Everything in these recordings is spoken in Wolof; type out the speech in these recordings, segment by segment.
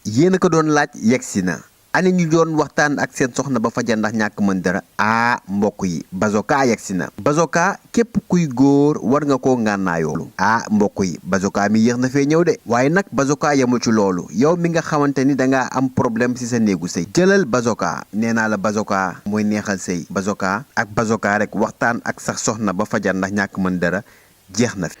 yéen a ko doon laaj yegsi na ani ñu doon waxtaan ak seen soxna ba fajar ndax ñàkk mën dara mbokk yi Bazooka yegsi na Bazooka képp kuy góor war nga koo ngànnaayoo mbokk yi Bazooka mi yéex na fee ñëw de waaye nag Bazooka yemul ci loolu yow mi nga xamante ni dangaa am problème ci sa néegu sëy jëlal Bazooka nee naa la Bazooka mooy neexal sëy Bazooka ak Bazooka rek waxtaan ak sax soxna ba fajar ndax ñàkk mën dara jeex na fi.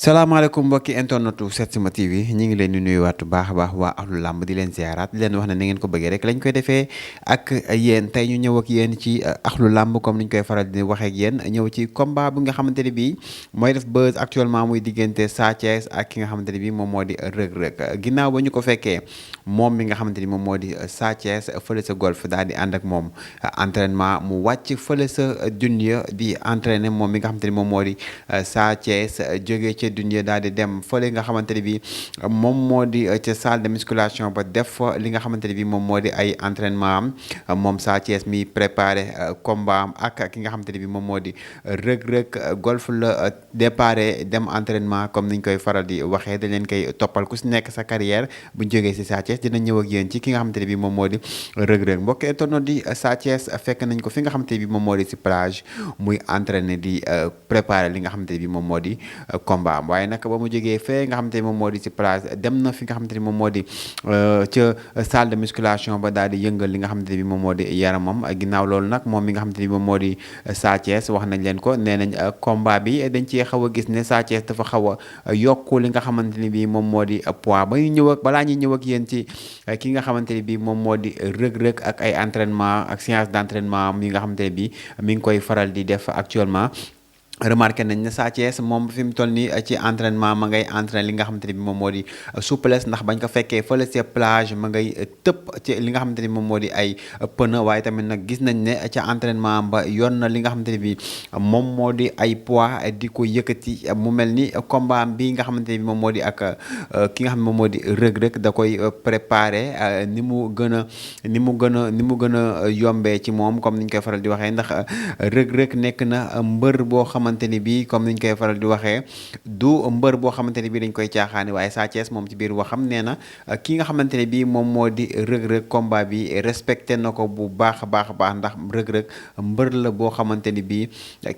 salaamaaleykum mbokki internetu Setsima TV ñu ngi leen di nuyuwaat bu baax a baax waa ahlu làmb di leen ziaraat di leen wax ne na ngeen ko bëggee rek lañ koy defee ak yéen tey ñu ñëw ak yéen ci ahlu làmb comme niñ koy faral di waxee ak yéen ñëw ci combat bi nga xamante ne bii mooy def buzz actuellement muy diggante Sa Thiès ak ki nga xamante ne bii moom moo di Reug Reug ginnaaw ba ñu ko fekkee moom mi nga xamante ni moom moo di Sa Thiès fële sa golf daal di ànd ak moom entraînement mu wàcc fële sa dunya di entraîner moom mi nga xamante ni moom moo di Sa Thiès jógee ci dunya daal di dem fële nga xamante ne bi moom moo di ca salle de musculation ba def li nga xamante ne bi moom moo di ay entraînement am moom Sa Thiès mi préparé combat am ak ki nga xamante ne bi moom moo di Reug Reug golf la déparé dem entraînement comme niñ koy faral di waxee dañ leen koy toppal ku si nekk sa carrière bu ñu jógee si Sa Thiès dina ñëw ak yéen ci ki nga xamante ne bi moom moo di Reug Reug mbokk internet di Sa Thiès fekk nañ ko fi nga xamante ne bi moom moo di si plage muy entraîné di préparé li nga xamante ne bi moom moo di combat waaye nag ba mu jógee fee nga xamante ni moom moo di ci place dem na fi nga xamante ni moom moo di ca salle de musculation ba daal di yëngal li nga xamante ni bi moom moo di yaramam ginnaaw loolu nag moom mi nga xamante ni moom moo di Sa Thiès wax nañ leen ko nee nañ combat bi dañ cee xaw a gis ne Sa Thiès dafa xaw a yokku li nga xamante ni bi moom moo di poids ba ñu ñëw ak balaa ñuy ñëw ak yéen ci ki nga xamante ni bi moom moo di Reug Reug ak ay entraînement ak séance d'entraînement mi nga xamante ne bi mi ngi koy faral di def actuellement remarqué nañ ne Sa Thiès moom fi mu toll nii ci entraînement ma ngay entraîné li nga xamante ne bi moom moo di souplesse ndax bañ ko fekkee fële ca plage ma ngay tëpp ci li nga xamante ni moom moo di ay pneu waaye tamit nag gis nañ ne ca entraînement ba yoon na li nga xamante ne bi moom moo di ay poids di ko yëkkati mu mel ni combat bi nga xamante ne bi moom moo di ak ki nga xam ne moom moo di Reug Reug da koy préparé ni mu gën a yombee ci moom comme niñ koy faral di waxee ndax Reug Reug nekk na mbër boo xamante ni bi comme niñ koy faral di waxee du mbër boo xamante ni bi dañ koy caaxaani waaye Sa Thiès moom ci biir waxam nee na ki nga xamante ne bi moom moo di Reug Reug combat bi respecté na ko bu baax a baax ndax Reug Reug mbër la boo xamante ni bi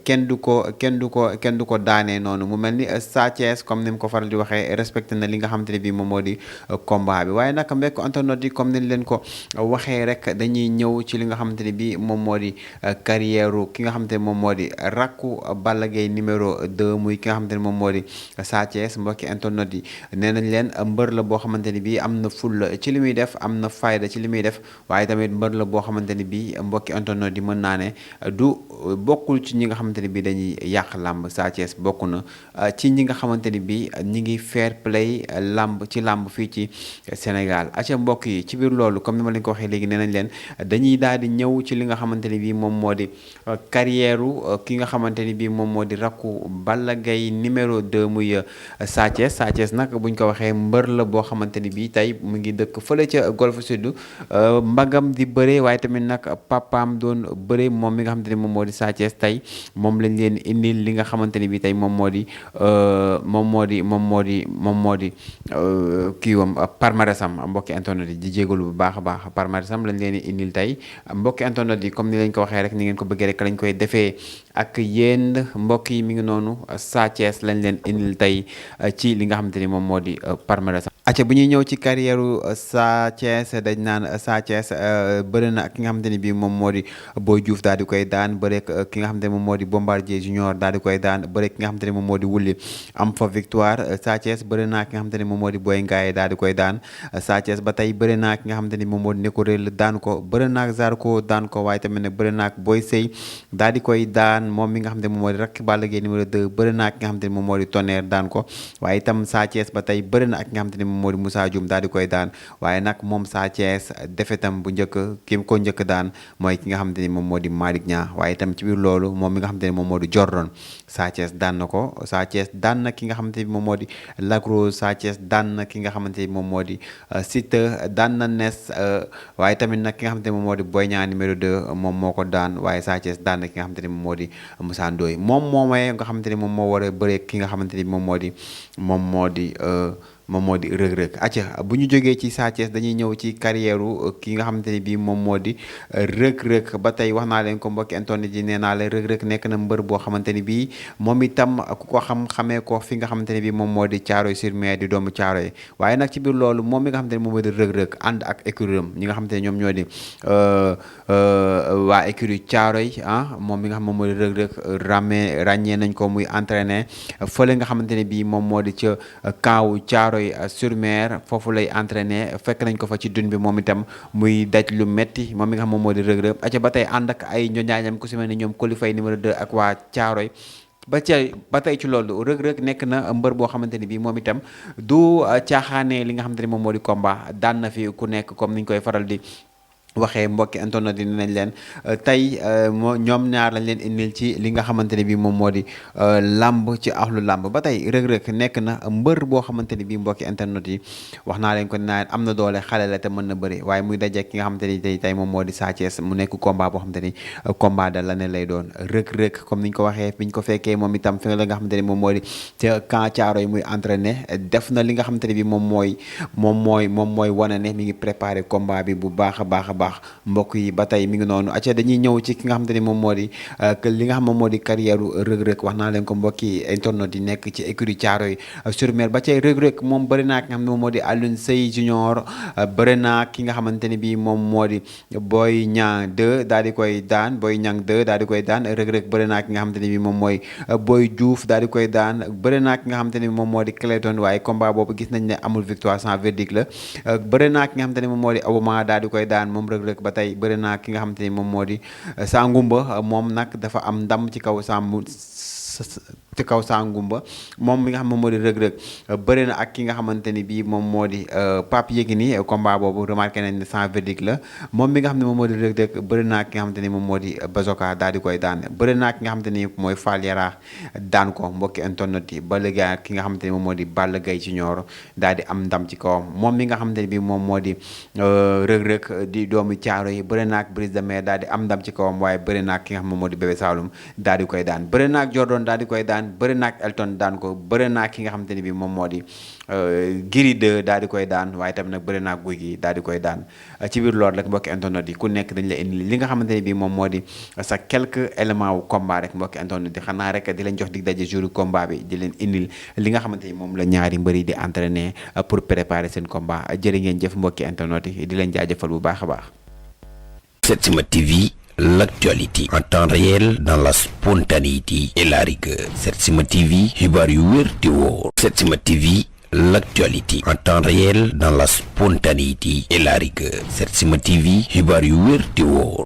kenn du ko daanee noonu mu mel ni Sa Thiès comme ni mu ko faral di waxee respecté na li nga xamante ne bi moom moo di combat bi waaye nag mbekk internet yi comme niñ leen ko waxee rek dañuy ñëw ci li nga xamante ne bi moom moo di carrière ki nga xamante ne moom moo di rakku Balla Gaye numéro 2 muy ki nga xamante ne moom moo di Sa Thiès mbokki internet yi nee nañ leen mbër la boo xamante ni bii am na ful ci li muy def am na fayda ci li muy def waaye tamit mbër la boo xamante ni bii mbokki internet yi mën naa ne du bokkul ci ñi nga xamante ni bii dañuy yàq làmb Sa Thiès bokk na ci ñi nga xamante ni bii ñi ngi fair play làmb ci làmb fii ci Sénégal aca mbokk yi ci biir loolu comme ni ma leen ko waxee léegi nee nañ leen dañuy daal di ñëw ci li nga xamante ni bii moom moo di carrière ki nga xamante ni bii moom moo di rakku Balla Gaye numéro 2 muy Sa Thiès nag buñ ko waxee mbër la boo xamante ni bii tey mu ngi dëkk fële ca Golf Sud mbagam di bëre waaye tamit nag papaam doon bëre moom mi nga xamante ni moom moo di Sa Thiès tey moom lañ leen indil li nga xamante ni bii tey moom moo di kii wam palmarèsam mbokki internet yi di jégalu bu baax a baax palmarèsam lañ leen indil tey mbokki internet yi comme ni lañ ko waxee rek ni ngeen ko bëggee rek lañ koy defee ak yéen mbokk yi mi ngi noonu Sa Thiès lañ leen indil tey ci li nga xamante ni moom moo di palmarès acca bu ñuy ñëw ci carrière Sa Thiès dañ naan Sa Thiès bëri na ak ki nga xamante ni bii moom moo di Boy Diouf daal di koy daan bëri ki nga xamante ni moom moo di Bombardier Junior daal di koy daan bëri ki nga xamante ni moom moo di Wulli am fa victoire Sa Thiès bëri naa ki nga xamante ni moom moo di Boy Ngaye daal di koy daan Sa Thiès ba tey bëri naa ki nga xamante ni moom moo di Nékorel daan ko bëri naa ak Zarko daan ko waaye tamit nag bëri naa ak Boy Sey daal di koy daan moom mi nga xamante ni moom moo di rakk Balla Gaye numéro 2 bëri na ak ki nga xamante ni moom moo di Tonnerre daan ko waaye itam Sa Thiès ba tey bëri na ak ki nga xamante ni moom moo di Moussa Dioum daal di koy daan waaye nag moom Sa Thiès defetam bu njëkk ki ko njëkk daan mooy ki nga xamante ni moom moo di Malick Niang waaye itam ci biir loolu moom mi nga xamante ni moom moo di Jordan Sa Thiès daan na ko Sa Thiès daan na ki nga xamante ni moom moo di Lac Rose Sa Thiès daan na ki nga xamante ni moom moo di Siteu daan na Nes waaye tamit nag ki nga xamante ni moom moo di Boy Niang numéro 2 moom moo ko daan waaye Sa Thiès daan na ki nga xamante ni moom moo di Moussa Ndoye moom moomee nga xamante ni moom moo war a bëree ki nga xamante ni moom moo di moom moo di rëg-rëg acca bu ñu jógee ci Sa Thiès dañuy ñëw ci carrière ki nga xamante ne bii moom moo di rëg-rëg ba tey wax naa leen ko mbokki internet yi nee naa leen rëg-rëg nekk na mbër boo xamante ni bii moom itam ku ko xamee ko fi nga xamante ne bii moom moo di Thiaroye-sur-Mer di doomu Thiaroye waaye nag ci biir loolu moom mi nga xamante ne moom moo di rëg-rëg ànd ak écurie ñi nga xamante ne ñoom ñoo di waa écurie Thiaroye moom mi nga xam moom moo di rëg-rëg ràññee nañ ko muy entraîné fële nga xamante ne bii moom moo di ca kaawu Thiaroye-sur-Mer foofu lay entraîné fekk nañ ko fa ci dun bi moom itam muy daj lu metti moom mi nga xam moom moo di rëg-rëg aca ba tey ànd ak ay ñoñaañam ku si mel ni ñoom qualifié numéro 2 ak waa Thiaroye ba tey ci loolu rëg-rëg nekk na mbër boo xamante ni bii moom itam du caaxaane li nga xamante ni moom moo di combat daan na fi ku nekk comme niñ koy faral di waxee mbokki internet yi nañ leen tey ñoom ñaar lañ leen indil ci li nga xamante ne bii moom moo di làmb ci axlu làmb ba tey rëg-rëg nekk na mbër boo xamante ne bii mbokki internet yi wax naa leen ko naa am na doole xale la te mën na bëri waaye muy daje ki nga xamante ni tey moom moo di Sa Thiès mu nekk combat boo xamante ni combat da la ne lay doon rëg-rëg comme niñ ko waxee biñ ko fekkee moom itam fi la nga xamante ni moom moo di ca camp Thiaroye muy entraîné def na li nga xamante ne bii moom mooy wane ne mi ngi préparé combat bi bu baax a baax mbokk yi ba tey mi ngi noonu acca dañuy ñëw ci ki nga xamante ni moom moo di li nga xam moom moo di carrière rëg-rëg wax naa leen ko mbokki internet yi nekk ci écurie Thiaroye-sur-Mer ba tey rëg-rëg moom bëri naa ki nga xam ne moom moo di Alioune Seye Junior bëri naa ki nga xamante ni bii moom moo di Boy Niang 2 daal di koy daan Boy Niang 2 daal di koy daan rëg-rëg bëri naa ki nga xamante ni bii moom mooy Boy Diouf daal di koy daan bëri naa ki nga xamante ni moom moo di Clayton waaye combat boobu gis nañ ne amul victoire sans verdict la bëri naa ki nga xamante ni moom moo di Awoma daal di koy daan moom rëg-rëg ba tey bëri naa ki nga xamante ni moom moo di Sangumba moom nag dafa am ndam ci kaw Sangumba moom mi nga xam moom moo di rëg-rëg bëri na ak ki nga xamante ni bii moom moo di Pape Yékini combat boobu remarqué nañ ne sans verdict la moom mi nga xam ne moom moo di rëg-rëg bëri naa ki nga xamante ni moom moo di Bazoka daal di koy daan bëri naa ki nga xamante ni mooy Fall Yaraax daan ko mbokki internet yi ba léegi ki nga xamante ni moom moo di Balla Gaye Junior daal di am ndam ci kawam moom mi nga xamante ni bii moom moo di rëg-rëg di doomu Thiaroye yi bëri naa ak Brise de Mer daal di am ndam ci kawam waaye bëri naa ki nga xam moom moo di Bébé Saloum daal di koy daan bëri naa ak Jordan daal di koy daan bëri naa ak Elton daan ko bëri naa ki nga xamante ni bii moom moo di Giri 2 daal di koy daan waaye tamit nag bëri naa guy gi daal di koy daan ci biir loolu rek mbokki internet yi ku nekk dañ la indi li nga xamante ni bii moom moo di sa quelques éléments wu combat rek mbokki internet yi xanaa rek di leen jox dig daje jour combat bi di leen indil li nga xamante ni moom la ñaari mbëri di entraîner pour préparer seen combat jërë ngeen jëf mbokki internet yi di leen jaajëfal bu baax a baax. Setsima TV, l'actualité en temps réel dans la spontanéité et la rigueur. Setsima TV, xibaar yu wér te wóor. Setsima TV, l'actualité en temps réel dans la spontanéité et la rigueur. Setsima TV, xibaar yu wér te wóor.